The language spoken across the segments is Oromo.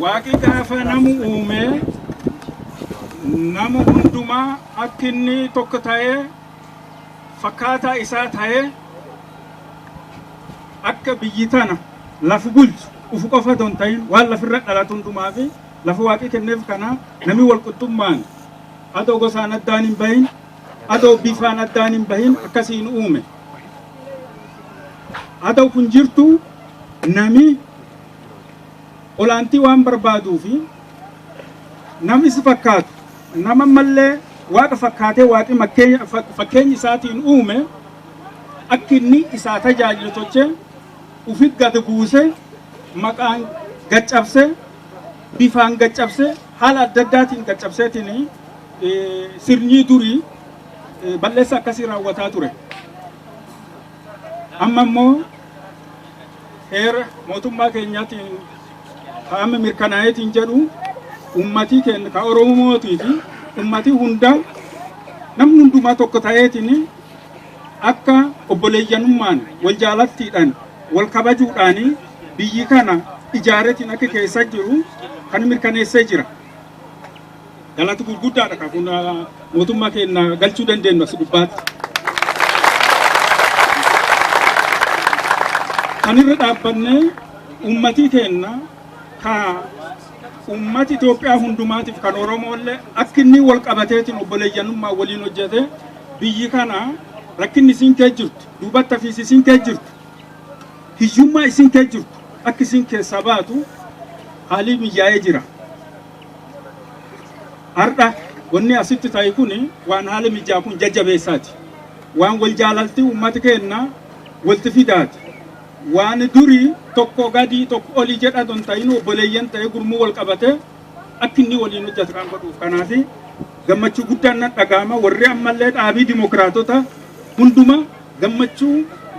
Waaqi gaafa namu uume nama hundumaa akka inni tokko ta'ee fakkaataa isaa ta'ee akka biyyi tana lafa bulchu ufu qofa otoo hin ta'in waan lafirra dhalatu hundumaa fi lafa waaqii kenneef kana namni wal qixxummaan adoo gosaan addaan hin bahin adoo bifaan addaan hin bahin akkasiin uume. Adoo kun jirtu nami olaantii waan barbaaduu fi namni si fakkaatu nama mallee waaqa fakkaatee waaqi fakkeenyi isaatiin uume akka inni isaa tajaajilu tochee ufi gad buuse maqaan gaccabse bifaan gaccabse haala adda addaatiin gaccabseetiin sirnii durii balleessa akkasii raawwataa ture. Amma immoo heera mootummaa keenyaatiin kaa'ame mirkanaa'eetiin jedhu ummatii keenya ka Oromootii fi ummatii hunda namni hundumaa tokko ta'eetiin akka obboleeyyanummaan wal jaalattiidhaan wal kabajuudhaan biyyi kana ijaareetiin akka keessa jiru kan mirkaneessee jira. Galata gurguddaadha kan kun mootummaa keenya galchuu dandeenyu as gubbaatti. Kan irra dhaabbannee uummatii keenya ka uummati Itoophiyaa hundumaatiif kan Oromoollee akka inni wal qabateetiin obboleeyyanummaa waliin hojjete biyyi kana rakkinni isiin kee jirtu duubatti hafiis isiin kee jirtu hiyyummaa isiin kee jirtu akka isiin keessaa baatu haalii mijaa'ee jira. Har'a wanni asitti ta'e kun waan haala mijaa kun jajjabeessaati. Waan wal jaalaltii uummata keenya walitti fidaati. Waan durii tokko gadi tokko olii jedha don ta'in obboleeyyan ta'e gurmuu wal qabate akka inni waliin hojjetu kan godhuuf. Kanaaf gammachuu guddaan nan dhaga'ama warri ammallee dhaabii dimokiraatota hunduma gammachuu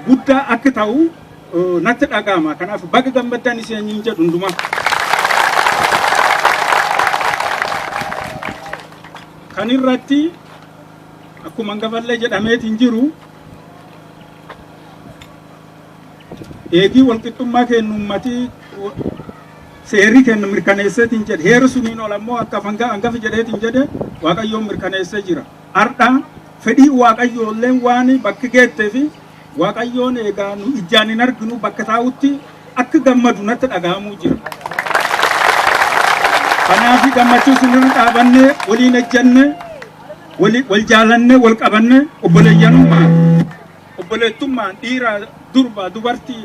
guddaa akka ta'u natti dhaga'ama. Kanaaf baga gammaddaan isin jedhu hundumaa. Kan irratti akkuma hangafallee jedhameetiin jiru eegii walqixxummaa kennu uummatii seerri kennu mirkaneesseetiin jedhe heerri suniin ol ammoo akka hangafa jedheetiin jedhe waaqayyoon mirkaneessee jira. Har'a fedhii waaqayyoolleen waan bakki geettee fi waaqayyoon eegaa nu ijaan hin arginu bakka taa'utti akka gammadu natti dhaga'amuu jira. Kanaaf gammachuu sunirra dhaabannee waliin ejjennee wal jaalannee wal qabannee obboleeyyanummaan obboleettummaan dhiira durba dubartii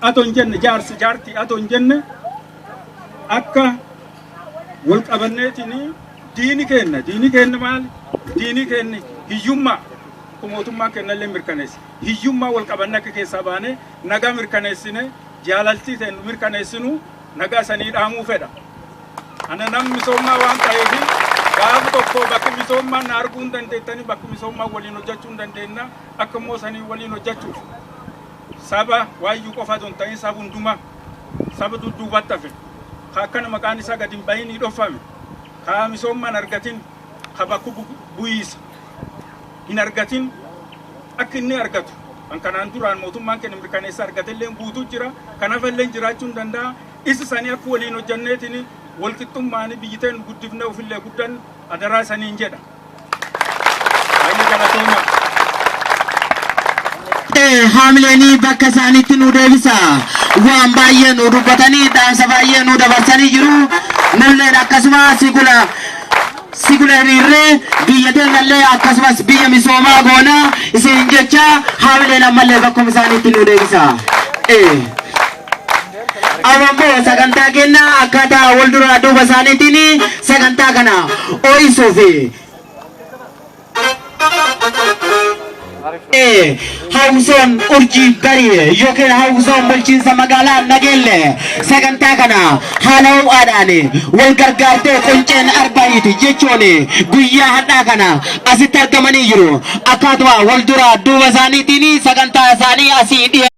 atoo hin jenne jaarsi jaartii atoo hin jenne akka wal qabanneetiin diini kenna diini kenna maali diini kenni hiyyummaa mootummaan kennallee mirkaneesse hiyyummaa wal qabanne akka keessaa baane nagaa mirkaneessine jaalaltii ta'e mirkaneessinu nagaa sanii dhaamuu fedha. Ana nam misoomaa waan ta'eef gaafa tokko bakka misoomaa na arguu hin dandeettani bakka misoomaa waliin hojjechuu hin dandeenna akka immoo sanii waliin hojjechuuf saba waayyuu qofa otoo hin ta'in saba hundumaa saba dudduubatti hafe ka akkana maqaan isaa gadi hin bahin hidhofame ka misoomaan argatin ka bakka bu'iisa hin argatin akka inni argatu kan kanaan duraan mootummaan keenya mirkaneessa argatellee guutuu jira kanaaf illee jiraachuu hin danda'a isa sanii akka waliin hojjanneetiin walqixxummaan biyyi teen guddifnee ofillee guddan adaraa saniin jedha. Baay'ee galatooma. Haamileenii bakka isaaniitti nu deebisa. Waan baay'ee nu dubbatanii dhaamsa baay'ee nu dabarsanii jiru. Nulleen akkasuma sigula sigula hiriirree biyya teenyallee akkasumas biyya misoomaa goona isin jecha haamileen ammallee bakkuma isaaniitti nu deebisa. Amma immoo sagantaa keenya akkaataa wal duraa duuba isaaniitiin sagantaa kana ho'isuufi. Hawwisoon urjii barii yookiin hawwisoon bulchiinsa magaalaa Nageelle sagantaa kana haala ho'aadhaan wal gargaartee qunceen arbaayiiti jechuun guyyaa har'aa kana asitti argamanii jiru. Akkaatuma wal duraa duuba isaaniitiin sagantaa isaanii asii dhiyeessu.